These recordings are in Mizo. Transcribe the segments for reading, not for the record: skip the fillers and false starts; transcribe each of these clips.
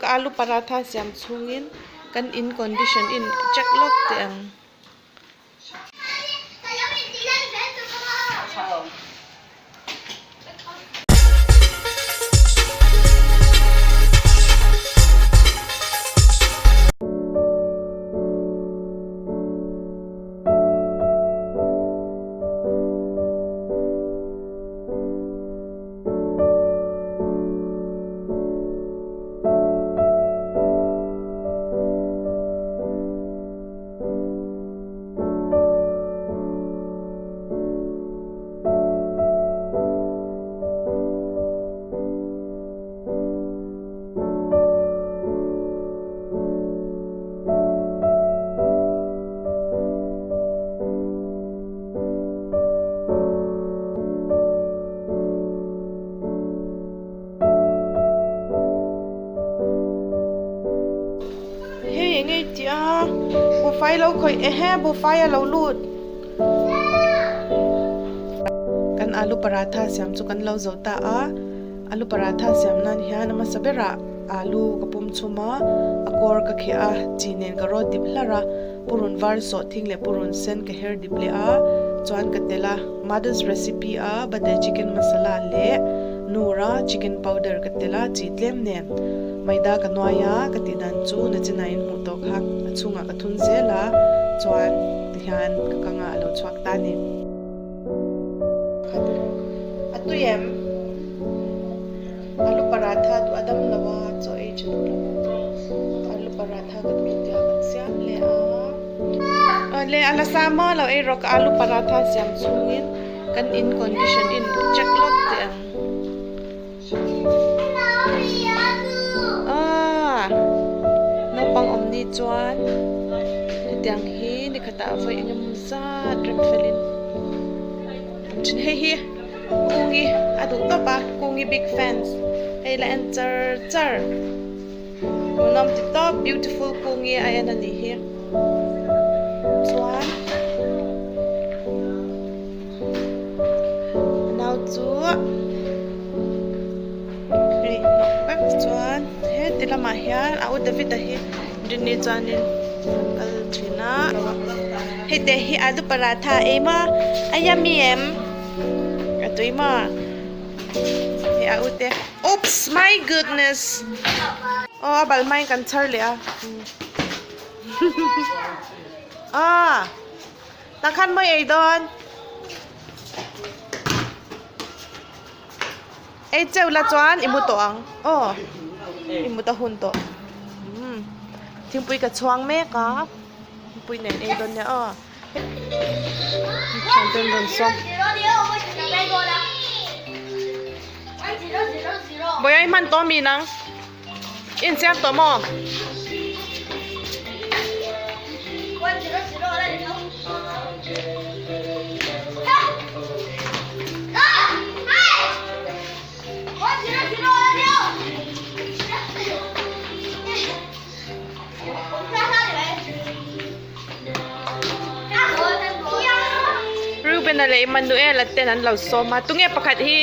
ka alu paratha siam chhungin kan in condition in check lawk teh ang. Hei eng nge tih a buhfai lo khawih ehe buhfai a lo lut kan alu paratha siam chu kan lo zo ta a alu paratha siam nan hian a hmasa berah alu ka pum chhum a a kawr ka kheh a chi nen ka rawt dip hlar a purun var sawh thing leh purun sen ka her dip leh a chuan ka tel a mother's recipe a butter chicken masala leh Nura chicken powder ka tel a chi tlem nen maida ka nuai a ka tih dan chu nachina in hmuh tawh kha a chhungah ka thun zel a chuan tihian ka kangah a lo chhuak ta a ni. A tui em? Alu paratha duh a dam lo a chaw ei tha duh lo a alu paratha ka duh tia kan siam leh a. Awle a la sa maw lo ei rawh ka alu paratha siam chhungin. Kan in condition in check lawk teh ang. Ah, naupang awm ni chuan hetiang hi ni khatah vawi eng emaw zat rem felin awm thin. Hei hi Kungi a duh tawp a, Kungi big fans hei la en char char. Hmuhnawm ti tawp beautiful Kungi a en a nih hi. Chuan a nau chu hei hnawk vek chuan heti lamah hian a u David-a hi Rini chuanin an kal thin a hei te hi alu paratha ei maw a yummy em a tui maw hei a u te oops my goodness aw a bal hmain kan chhar leh a. Ah, tah khan mawi ei dawn. Ei cheu la chuan i mu tawh ang. Aw, i mu ta hun tawh. Um, thingpui ka chhuang mek a. Thingpui nen ei dawn nia aw. Thian ten rawn sawm. Bawiah i hman tawh mi nang. Insiam tawh maw? Reuben-a leh Emmanuel-a ten an lo sawm a tunge pakhat hi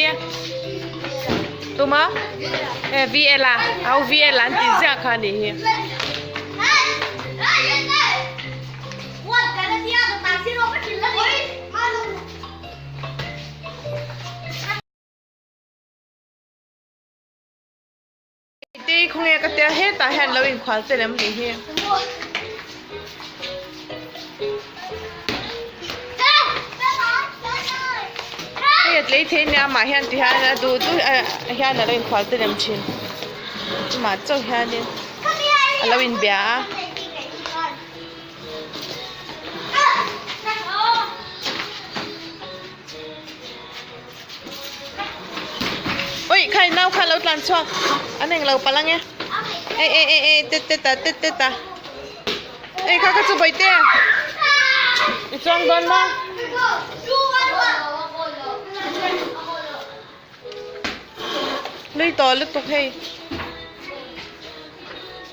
tuma e VL a au VL an tih ziah kha a nih hi. Tei khawnge ka tia hetah hian lo inkhual tel em nih hi. Hei a tlei thei nia amah hian ti hian a duh duh hian a lo inkhual tel em thin. Amah chauh hianin a lo inbia a. Ui khai nau kha lo tlan chhuak an eng lo palh ange ei ei ei ei tet tet a tet tet a ei kha kha chu bawihte i chuang dawn maw hlui tawh lutuk hei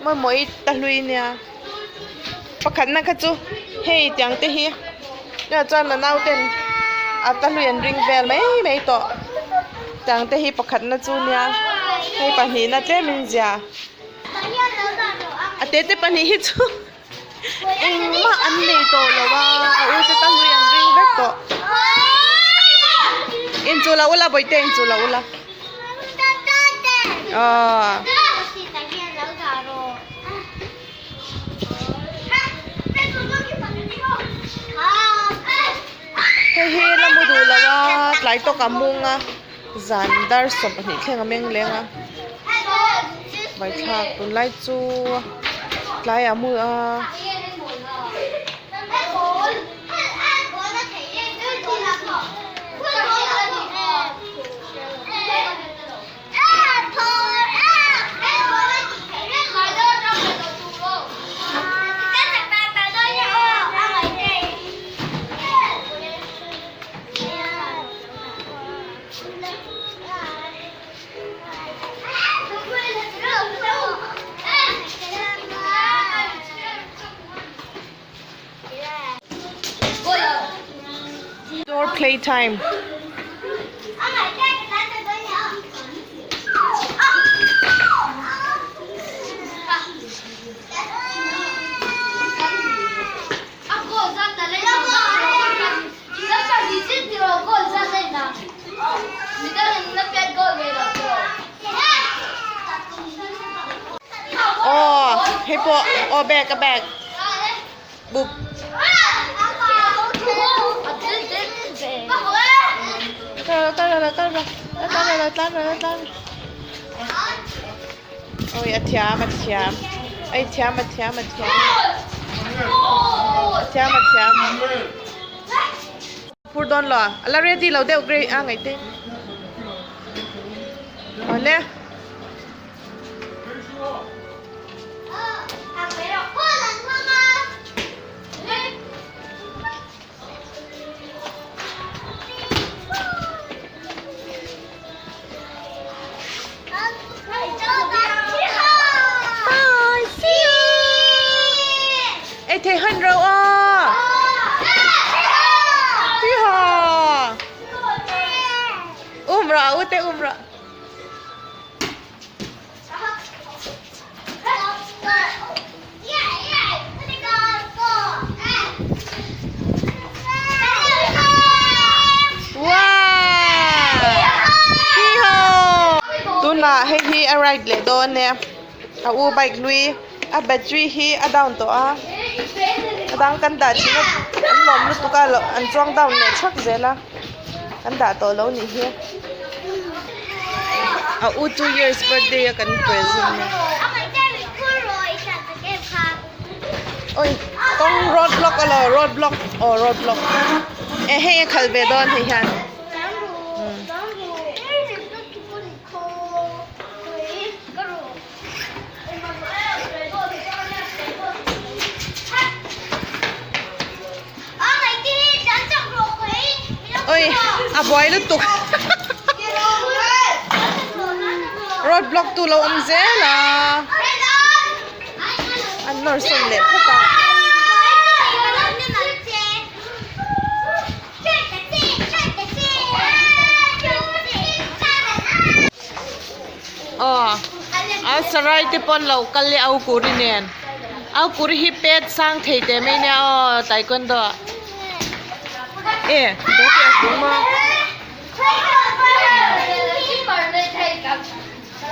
mawimawii ta hlui nia pakhatna kha chu hei tiang te hi tunah chuan a nauten a ta hlui an ring vel mai mai tawh tiang te hi pakhatna chu nia hei pahnihna tlemin zia. tete pahnih hi chu engmah an nei tawh lo a a u te tal lui an ring vek tawh inchuh lo ula bawihte inchuh lo ula aw. Hei hi la mu duh lo a tlai tawk a mung a zan dar 20 thleng a meng leng a vaithlak tunlai chu tlai a mu a. Door play time. Aw hei pawh aw bag a bag bup. Kal rawh kal rawh kal rawh kal rawh tlan rawh tlan rawh awi a thiam a thiam ai thiam a thiam a thiam a thiam a thiam. Phur dawn lo a la ready lo deuh grey a ngaih te awle. Bye see you ei thei han ro a Yeehaw um rawh a u te um rawh. Tunah hei hi a ride leh dawn e a u bike hlui a battery hi a down tawh a a dang kan dah thin a an lawm lutuk a an chuang down leh thak zel a kan dah tawh lo nih hi a u two years birthday a kan present a oi kawng road block alo road block aw road block e hei a khalh ve dawn hei hian. Oi a buai lutuk road block tu lo awm zel a an nawr sawn leh phawt a. Aw a sarai te pawn lo kal leh au kuri nen au kuri hi pet sang thei teh mai nia aw taekwondo ah e bag hi a dum a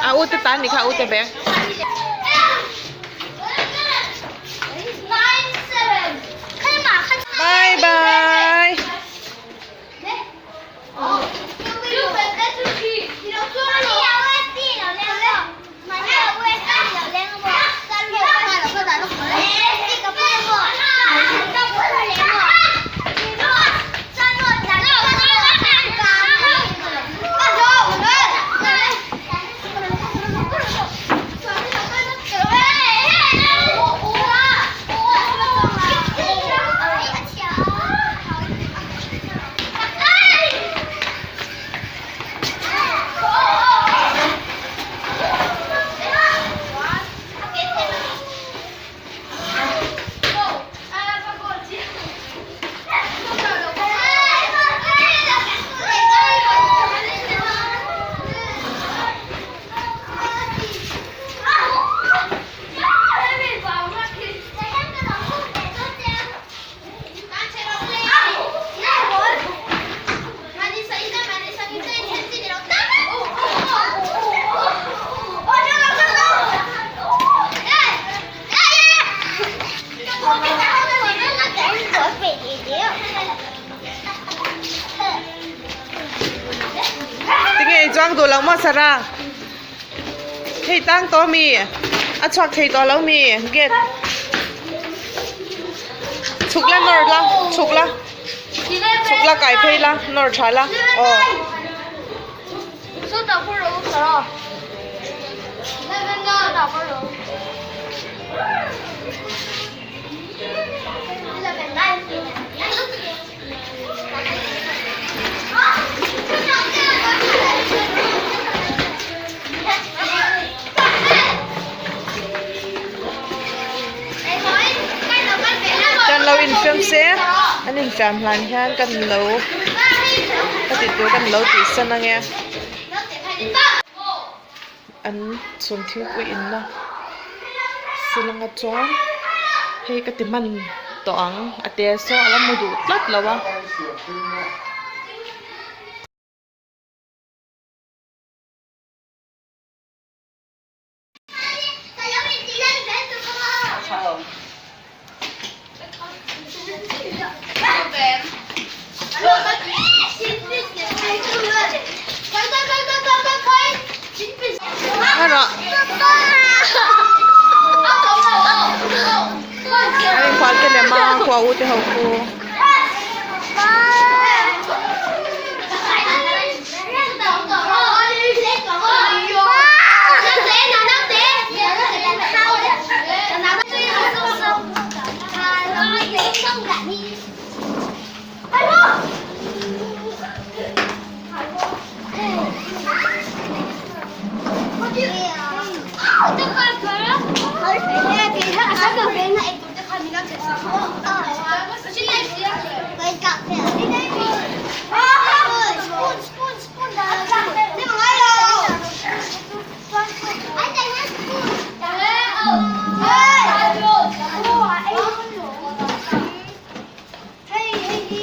a u te tan ni kha a u te bag. Bye bye. duh lo maw Sarah? Hei tang tawh ami? A chhuak thei tawh lo mi? Gate chhuk la nawr la chhuk la chhuk la kai phei la nawr tha la aw. Kan lo infiam se an infiam hlan hian kan lo ka tih tur kan lo tih san ange an chhun thingpui inna silanga chuan hei ka ti hman tawh ang a te saw a la mu duh tlat lo a. An inhual te lem a khua u te ho khu.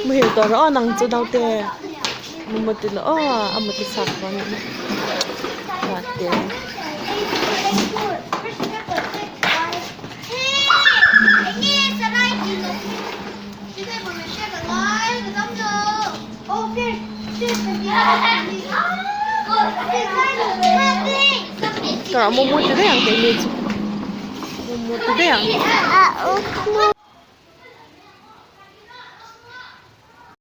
Muhil tawh rawh aw nang chu naute mumut ti loh aw a mut i chak dawn a ni Tawh mu mu ti daih ang keini chu mu mu ti daih ang.